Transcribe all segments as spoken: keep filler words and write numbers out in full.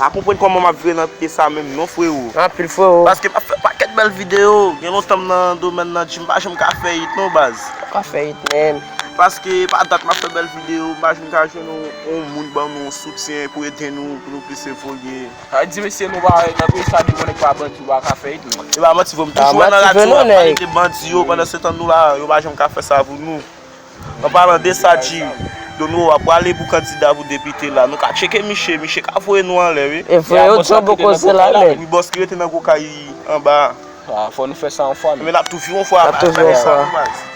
Pa konprann kòman m ap vire nan pye sa menm non, frewo. Anpil, frewo. Paske m ap fè pakèt bèl videyo. Gen lontan m nan domèn nan, Jim pa janm ka fè it non, baz. Pa ka fè it, menn. Paske pa dat m ap fè bèl videyo, m pa janm ka jwenn yon, yon moun ban nou yon soutyen pou ede nou, pou nou plis evolye. Sa vle di, mesye, nou pa nan peyi sa, depi w nèg pa bandi, ou pa ka fè it, menn. E pa manti, vre, m toujou wè nan radyo a pale de bandi yo, pandan se tan nou la, yo pa janm ka fè sa pou nou. An palan de sa, G, Donno ap prale pou kandida pou depite la. Nou ka tcheke miche, miche ka voye nou anlè, wi. E vre, yo di yon bon koze la, men. Wi, bòs ki rete nan gwo kay anba a. Ah, fò nou fè sa yon fwa, men. Men n ap tou vire yon fwa. N ap tou vire yon fwa.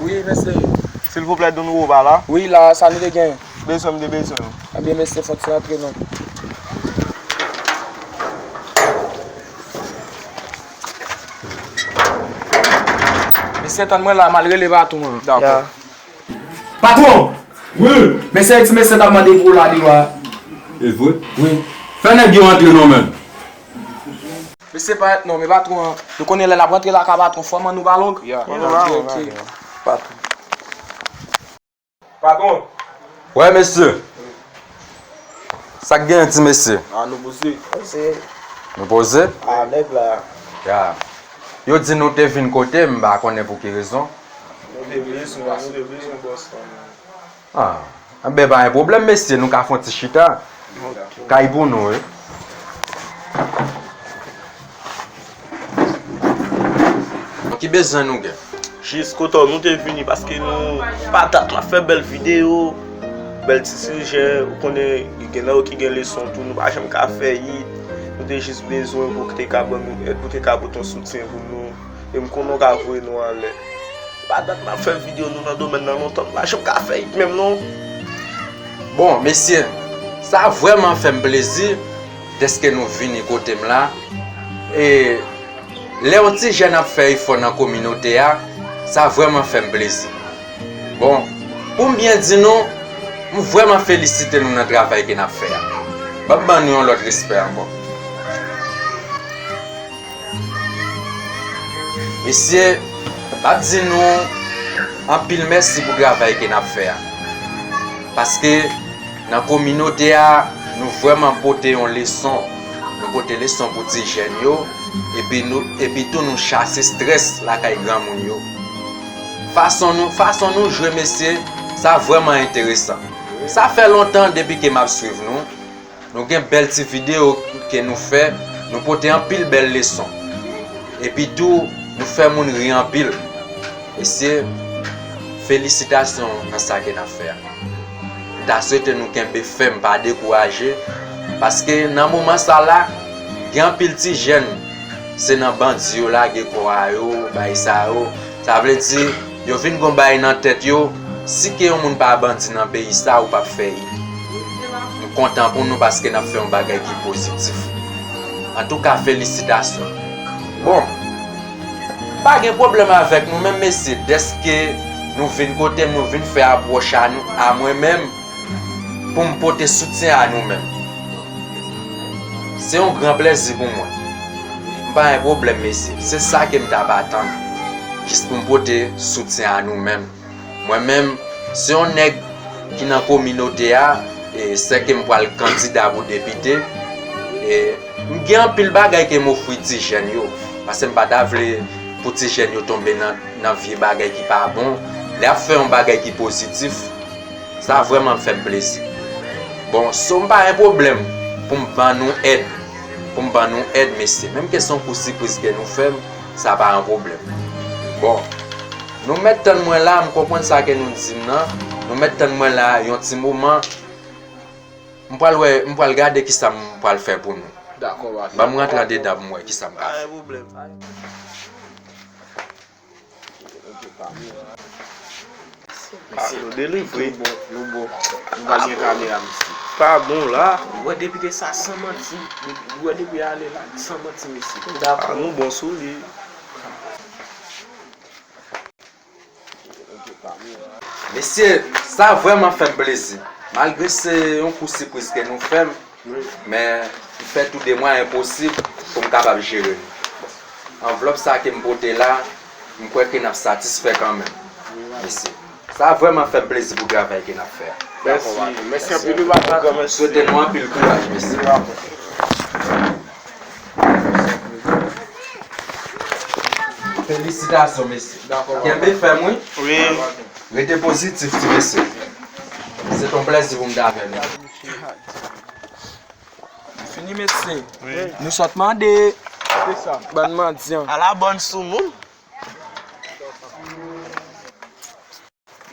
Wi, mesye. Silvouplè, Donno pa la? Wi, la, sa nou te gen? Bezwen, m te bezwen. Ebyen, mesye, fò n ti rantre non. Mesye, tann mwen la, m al rele patwon an. Dakò. Ya. Patwon! Wi! Mesye, ti mesye t ap mande pou w la deyò a. E vre? Wi. Fè nèg yo antre non, menn. Mesye, pa non, men patwon an, nou konnen lè n ap rantre lakay patwon, fò men nou pa long. Ya. Ok. Patwon. Patwon. Wè, mesye. Sa k genyen, ti mesye? Ah, nou poze. Poze. Nou poze? Ah, nèg la. Ya. Yo di nou te vin kote m, m pa konnen pou ki rezon. Nou te bezwen, nou te bezwen bòs la. Ah, enben, pa gen pwoblèm, mesye, nou ka fè yon ti chita. Kay pou nou, wi. Ki bezwen nou gen? Jis kote w nou te vini, paske nou pa dat n ap fè bèl videyo, bèl ti sijè, ou konnen, gen nan yo ki gen leson tou, nou pa janm ka fè it. Nou te jis bezwen pou w te ka ban nou èd, pou w te ka pote yon soutyen pou nou. E m konnen w ka voye nou anlè. Pa dat n ap fè videyo nou nan domèn nan lontan, nou pa janm ka fè it menm non. Bon, mesye, sa vrèman fè m plezi dèske nou vini kote m la. E lè yon ti jèn ap fè efò nan kominote a, sa vrèman fè m plezi. Bon, pou m byen di nou, m vrèman felisite nou nan travay ke n ap fè a. Ban m ban nou yon lòt respè ankò. Mesye, m ap di nou anpil mèsi pou travay ke n ap fè a. Paske nan kominote a, nou vrèman pote yon leson. Nou pote leson pou ti jèn yo, epi nou, epi tou nou chase strès lakay granmoun yo. Fason nou, fason nou jwe, mesye, sa vrèman enteresan. Sa fè lontan depi ke m ap swiv nou. Nou gen bèl ti videyo ke nou fè, nou pote anpil bèl leson. Epi tou, nou fè moun ri anpil. Mesye, felisitasyon nan sa ke n ap fè a. M ta swete nou kenbe fèm, pa dekouraje, paske nan moman sa la, gen anpil ti jèn, se nan bandi yo lage kò a yo, bay sa yo. Sa vle di, yo vin gon bagay nan tèt yo, si ke yon moun pa bandi nan peyi sa, ou p ap fè it. M kontan pou nou paske n ap fè yon bagay ki pozitif. Antouka, felisitasyon. Bon, pa gen pwoblèm avèk nou menm, mesye, dèske nou vin kote m, nou vin fè apwòch a nou, a mwen menm, pou m pote soutyen a nou menm. Se yon gran plèzi pou mwen. M pa gen pwoblèm, mesye. Se sa ke m t ap atann. Jis pou m pote soutyen a nou menm. Mwen menm, se yon nèg ki nan kominote a, e sèke m pral kandida pou depite. E m gen anpil bagay ke m ofri ti jèn yo. Paske m pa ta vle pou ti jèn yo tonbe nan, nan vye bagay ki pa bon. Lè y ap fè yon bagay ki pozitif, sa vrèman fè m plezi. Bon, so m pa gen pwoblèm pou m ban nou èd. Pou m ban nou èd, mesye. Menm ke se yon kou sipriz ke nou fè m, sa pa yon pwoblèm. Bon, nou mèt tann mwen la, m konprann sa ke nou di m nan. Nou mèt tann mwen la yon ti moman. M pral wè, m pral gade kisa m pral fè pou nou. Dakò, patwon. Ban m rantre andedan pou m wè kisa m ka fè. Pa gen pwoblèm. Mesye, nou delivre. Nou bon, nou bon. Nou pa gen kamera, mesye. Pa bon la. Ou wè depite sa san manti. Ou wè depi ale la, san manti, mesye. Dakò. Ah, nou bon sou li. Mesye, Sa vrèman fè m plezi. Malgre se yon kou sipriz ke nou fè m, men m fè tou de mwayen posib pou m kapab jere l. Anvlòp sa ke m pote la, m kwè ke n ap satisfè kanmenm. Mèsi. Sa vrèman fè m plezi pou travay ke n ap fè a. Mèsi. Mèsi anpil wi papa. Swete nou anpil kouraj, mesye. Felisitasyon, mesye. Kenbe fèm, wi. Wi. Rete pozitif, ti mesye. Se t on plèzi pou m t avè nou. Fini, mesye. Wi. Nou sot mande. Bann mandyan. Ala bann soumoun.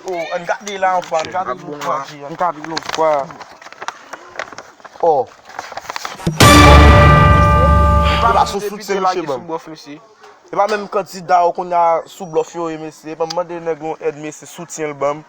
Oh, ann gade la yon fwa, ann gade yon fwa, ann gade yon fwa. Oh. E pa sou soutyen misye ban m. E pa menm kandida yo kounye a sou blòf yo ye, mesye. E pa m mande nèg yon èd, mesye, soutyen l ban m.